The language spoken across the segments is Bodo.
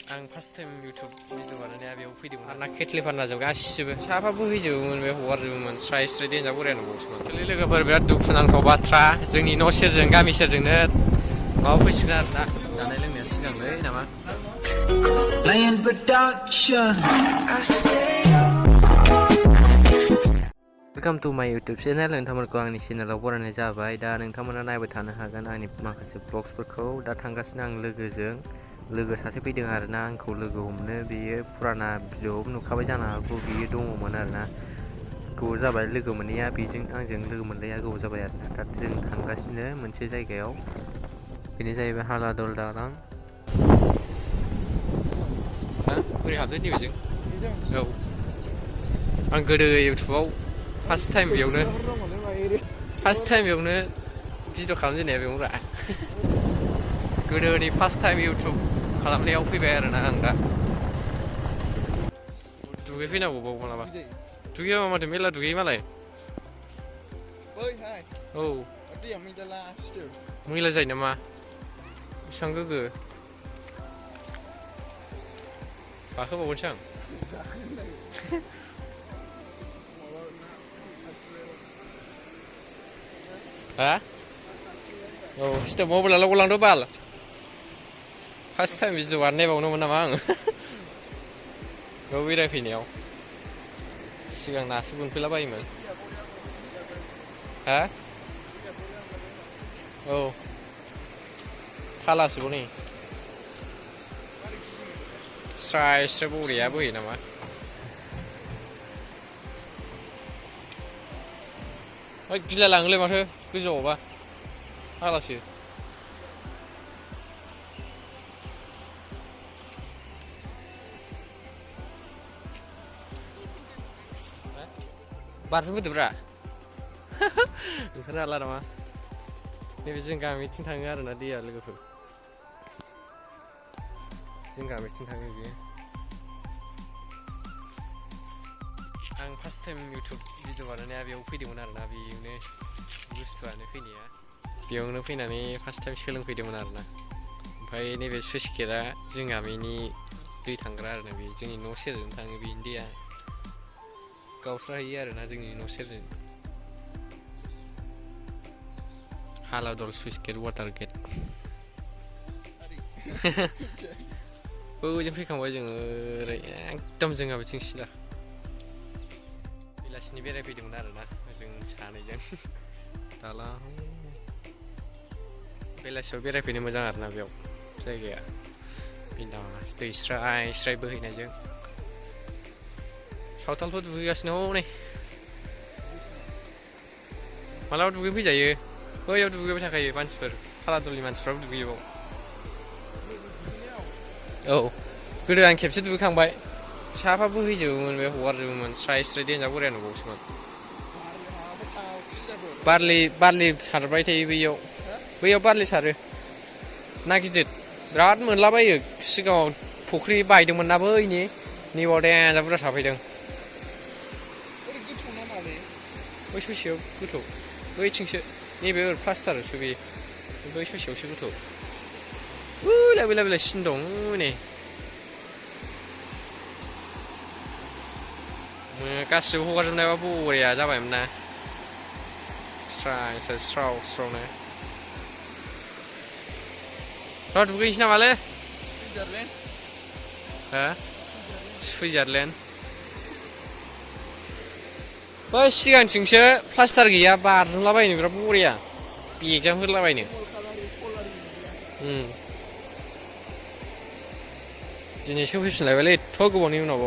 आं फार्स्ट टाइम YouTube भिडिअ बानायनाया बेयाव फैदोंमोन आरोना केटलि फानना जोब गासिबो साफाबो होजोबोमोन बे हगारजोबोमोन स्राय स्राय देन्जार बरियानो बावसोमोन एक्चुलि लोगोफोर बिराद दुखुनांथाव बाथ्रा जोंनि न' सेरजों गामि सेरजोंनो माबा फैसिगोन आरोना जानाय लोंनाया सिगांलै नामा वेलकाम टू माय यूट्यूब चैनल नोंथांमोनखौ आंनि चेनेलाव बरायनाय जाबाय दा नोंथांमोना नायबाय थानो हागोन आंनि माखासे ब्लग्सफोरखौ दा थांगासिनो आं लोगो सासे फैदों आरोना आंखौ लोगो हमनो बेयो फुराना भिडिअ'आव नुखाबाय जानो हागौ बियो दङमोन आरोना गोबाव जाबाय लोगो मोनैया बेजों आंजों लोगो मोनलाया गोबाव जाबाय आरोना दा जों थांगासिनो मोनसे जायगायाव बेनो जाहैबाय हालादल दालां बोरै हाबदों नैबेजों औ आं गोदो इउटुबाव फार्स्ट टाइम बेयावनो भिडिअ खालामजेननाया बेयावनो रा गोदोनि फार्स्ट टाइम इउटुब खालामनायाव फैबाय आरोना आं दा दुगैफैनांगौ बाव मालाबा दुगैयाबा माथो मेरला दुगैयो मालाय औ मैला जायो नामा बेसेबां गोग्गो गाखोबावनोसै आं हा औ स्टप मबाइला लाव लांदो बाल फार्स्ट टाइम भिडिअ बानायबावनोमोन नामा आङो बेयाव बेरायफैनायाव सिगां नासो बोनफैलाबायोमोन हा औ थालासोबाव नै स्राय स्राय बरिया बोयो नामा ओइ गिलाय लाङोलै माथो गोजौआवबा हालासो बारजों बोदोब्रा ओंखारनो हाला नामा नैबे जों गामिथिं थाङो आरोना दैया लोगोफोर जों गामिथिं थाङो बियो आं फार्स्ट टाइम इउटुब भिडिअ बानायनाया बेयाव फैदोंमोन आरोना बेयावनो बुस्थुआनो फैनाया बेयावनो फैनानै फार्स्ट टाइम सोलोंफैदोंमोन आरोना ओमफ्राय नैबे सुइस गेटआ जों गामिनि दै थांग्रा आरोना बे जोंनि न' सेरजों थाङो बेनि दैया गावस्राहैयो आरोना जोंनि न' सेरजों हालादल सुइस गेट वाटार गेट ओजों फैखांबाय जोङो ओरै एकदम जोंहा बिथिं सिदा बेलासिनि बेरायफैदोंमोन आरोना जों सानैजों दालां बेलासियाव बेरायफैनो मोजां आरोना बेयाव जायगाया बिन्दास दै स्राय स्राय बोहैनायजों सावथालफोर दुगैगासिनो हनै मालाबा दुगै फैजायो बैयाव दुगैबाय थाखायो मानसिफोर हालादलनि मानसिफ्राबो दुगैयो बाव औ गोदो आं खेबसे दुगैखांबाय साफा बोहैजोबोमोन बे हगारजोबोमोन स्राय स्राय देन्जार बरियानो बावसोमोन बारलि सारबाय थायो बैयाव बारलि सारो ना गिदिर बिराद मोनलाबायो सिगाङाव फुख्रि बायदोंमोन ना बैनि नैबाव देन्जार बुरजा थाफैदों बै ससेयाव गोथौ बैथिंसो नैबे प्लास्टारसो बे बै ससेयावसो गोथौ बेलाय सिन दं नै गासिबो हगारजोबनायबा बरिया जाबायमोन ना स्राय स्राय स्राव स्रावनो दा दुगैनोसै नामालै हा सुइजारलेण्ड बै सिगांथिंसो प्लास्टार गैया बारजुमलाबायनो बिराद बरिया बेगजां होलाबायनो दिनैसो फैफिनलायबायलै एथ' गोबावनि उनाव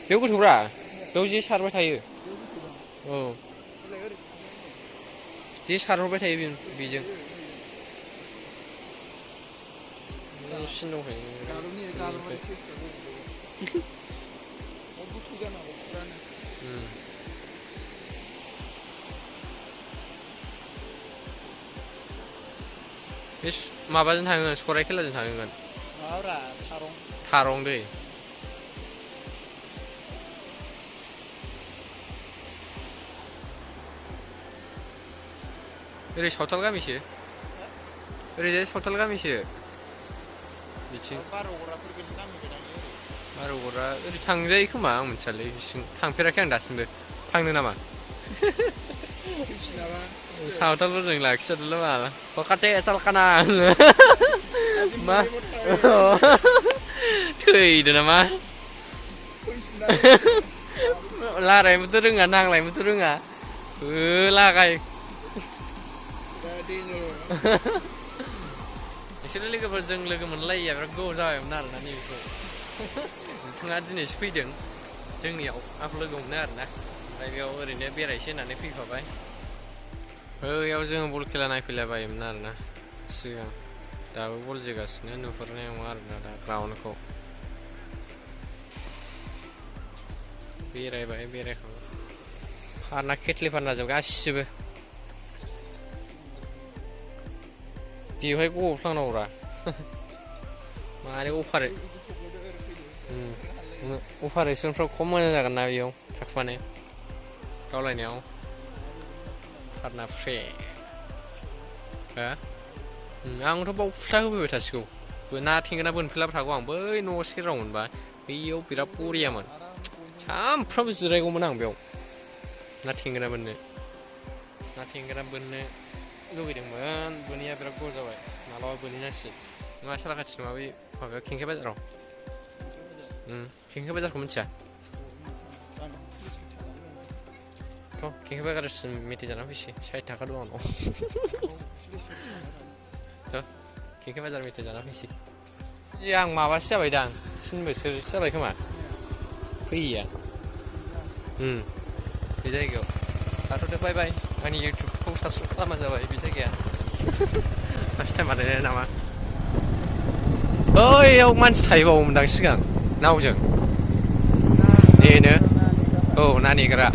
बेयाव गोथौब्रा बेयाव जे सारबाय थायो औ जे सारहरबाय थायो बेजों सिन दंखायो बे माबाजों थाङो सराइखेलाजों थाङोगोन थारं दै ओरै सावथाल गामिसो ओरैजाय सावथाल गामिसो बिथिं बार' गरा ओरै थांजायो खोमा आं मिथियालै बिथिं थांफेराखै आं दासिमबो थांनो नामा सावथालफोरजों लाखिथारदोंलै माला हखाथे सालखाना मा थैदो नामा लारायनोबोथ' रोङा नांलायनोबोथ' रोङा लागाय एक्सुवेलि लोगोफोरजों लोगो मोनलायैया बिराद गोबाव जाबायमोन आरोना नैबेखौ बिथाङा दिनैसो फैदों जोंनियाव आंखौ लोगो हमनो आरोना ओमफ्राय बेयाव ओरैनो बेरायसै होननानै फैफाबाय बैयाव जोङो बल खेला नायफैलायबायोमोन आरोना सिगां दाबो बल जोगासिनो नुहुरनाय नङा आरोना दा ग्राउन्डखौ बेरायबाय बेरायखांबाय फारना केटलि फानना जोब गासिबो बेवहाय गबफ्लांनांगौरा माने अपारेसनफ्राव खम मोजां जागोन ना बेयाव थाखुमानो गावलायनायाव फारना फ्रे हो आंथ' बाव फुथा होफैबाय थासिगौ ना थेंगोना बोनफैलाबाय थागौ आं बै न' सेराव मोनबा बैयाव बिराद बरियामोन सामफ्रामबो जिरायगौमोन आं बेयाव ना थेंगोना बोननो लुगैदोंमोन बोनैया बिराद गोबाव जाबाय मालाबा बोनहैनांसिगोन नङा सालाखाथि नङा बै माबायाव खेंखे बाजाराव खेंखे बाजारखौ मिथिया थ' खेंखे बाजारसिम मेथाइ जाना फैसै 60 थाखा दं आंनाव थ' खेंखे बाजार मेथाइ जाना फैसै आं माबासो जाबाय दां 3 बोसोरसो जाबाय खोमा फैयैया बे जायगायाव थाथ'दो बाय बाय आंनि इउटुबखौ साबसक्राइब खालामबानो जाबाय बे जायगाया फार्स्ट टाइम बानायनाय नामा ओइयाव मानसि थाहैबावोमोनदां सिगां नावजों बेनो औ ना नेग्रा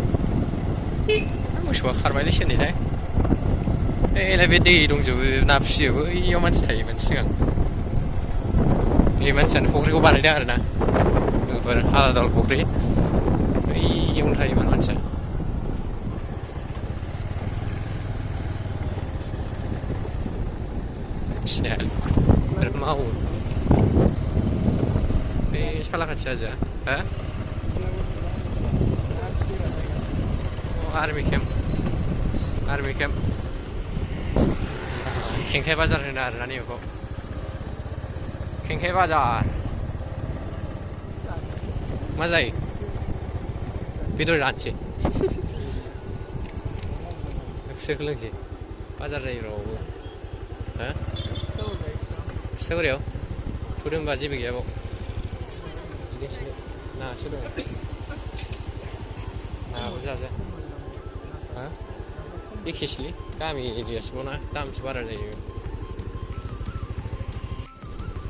मोसौआ खारबायलै सोरनिथाय ओइलाय बे दै दंजोबो ना फिसियो बैयाव मानसि थायोमोन सिगां बे मानसियानो फुख्रिखौ बानायदों आरोना बेफोर आलादाल फुख्रि बैयावनो थायोमोन मानसिया बिराद मावो बे सालाखाथि हाजोआ हो आर्मि केम्प खेंखाइ बाजार होनो आरोना नैबेखौ खेंखाइ बाजार मा जायो बेदर जानोसै खुसेरखौ लोंसै बाजार जायो रावबो हो थिथागुरियाव थुदो होनबा जेबो गैया बाव नासो दं नाबो जाजा हा एखेसोलै गामि एरियासोबाव ना दामसो बारा जायो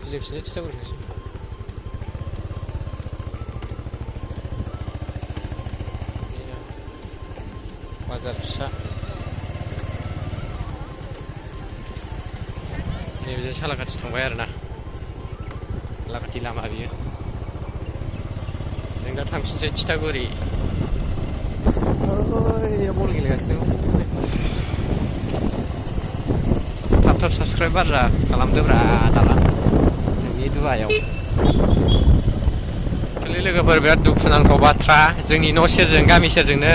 गिदिंसैलै थिथागुरिखौसो बाजार फिसा नैबे सालाखाथि थांबाय आरोना सालाखाथि लामा बियो जों दा थांफिनसै थिथागुरि बल गेलेगासिनो थाब साबसक्राइब बारा खालामदोब्रा दाला नोंनि दुआयाव एक्सुवेलि लोगोफोर बिराद दुखुनांथाव बाथ्रा जोंनि न' सेरजों गामि सेरजोंनो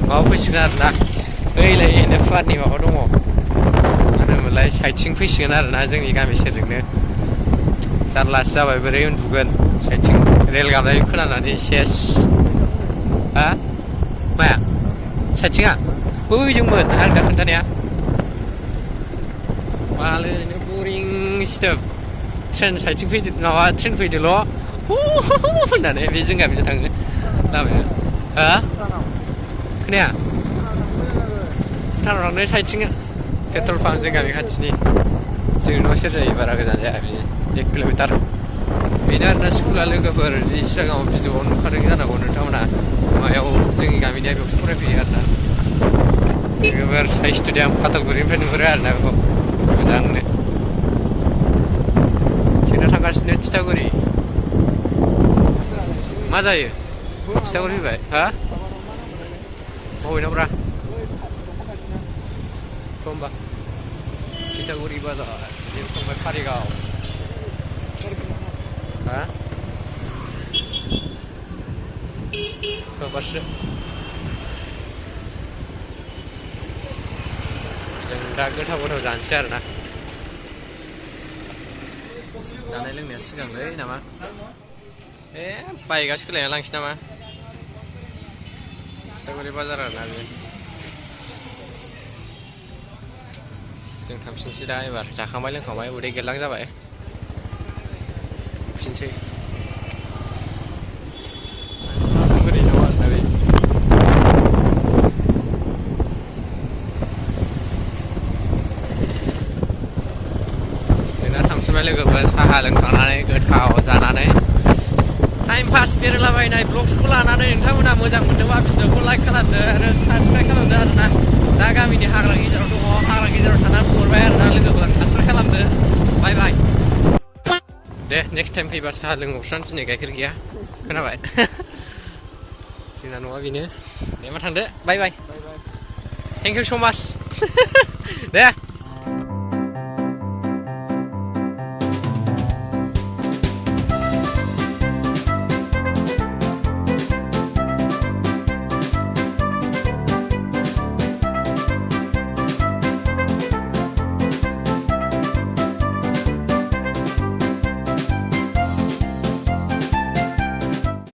माबा फैसिगोन आरोना ओइलाय फुवारनि माबा दङ होनोमोनलाय साइडथिं फैसिगोन आरोना जोंनि गामि सेरजोंनो जारलासो जाबाय बोरै उन्दुगोन साइडथिं रेल गाबनाय खोनानानै सेस हा माया साइडथिङा बैजोंमोन आं दा खोन्थानाया मालो ओरैनो बरिं सिथोब ट्रेन साइडथिं फैदो माबा ट्रेन फैदोल' होननानै बे जों गामिजों थाङो लामाया हा खोनाया भुटानाव थांनो साइडथिं पेट्रल पाम्प जों गामि खाथिनि जोंनि न' सेर जायो बारा गोजान जाया बियो 1 किल'मिटार बेनो आरोना स्कुला लोगोफोर सिगाङाव भिडिअ'आव नुखादों जानांगौ नोंथांमोना मायाव जोंनि गामिनिया बेयावसो फरायफैयो आरोना लोगोफोर साइ स्टुडियाम खाथालगुरिनिफ्राय नुहुरो आरोना बेखौ मोजांनो जोंना थांगासिनो थिथागुरि मा जायो थिथागुरि फैबाय हा बबेनावब्रा होमबा थिथागुरि बाजार जों थांबाय कारिगाव हा थ'बासो जों दा गोथाव गोथाव जानोसै आरोना जानाय लोंनाया सिगांलै नामा बाइकआ सोलायना लांसै नामा सितागुरि बाजार आरोना बे जों थांफिनसै दा एबार जाखांबाय लोंखांबाय उदै गेरलां जाबाय फिनसै बोरै दं आरोना बे जोंना थांफिनबाय लोगोफोर साहा लोंखांनानै गोथाव जानानै टाइम पास बेरायलाबायनाय ब्लग्सखौ लानानै नोंथांमोना मोजां मोनदोंबा भिडिअखौ लाइक खालामदो आरो साबस्क्राइब खालामदो आरोना दा गामिनि हाग्रा गेजेराव दङ हाग्रा गेजेराव थानानै बुंहरबाय आरोना लोगोफोर साबस्क्राइब खालामदो बाय बाय दे नेक्स्ट टाइम फैबा साहा लोंबावस्रान दिनै गाइखेर गैया खोनाबाय जोंना न'आ बेनो दे मा थांदो बाय बाय थेंक इउ स' माच दे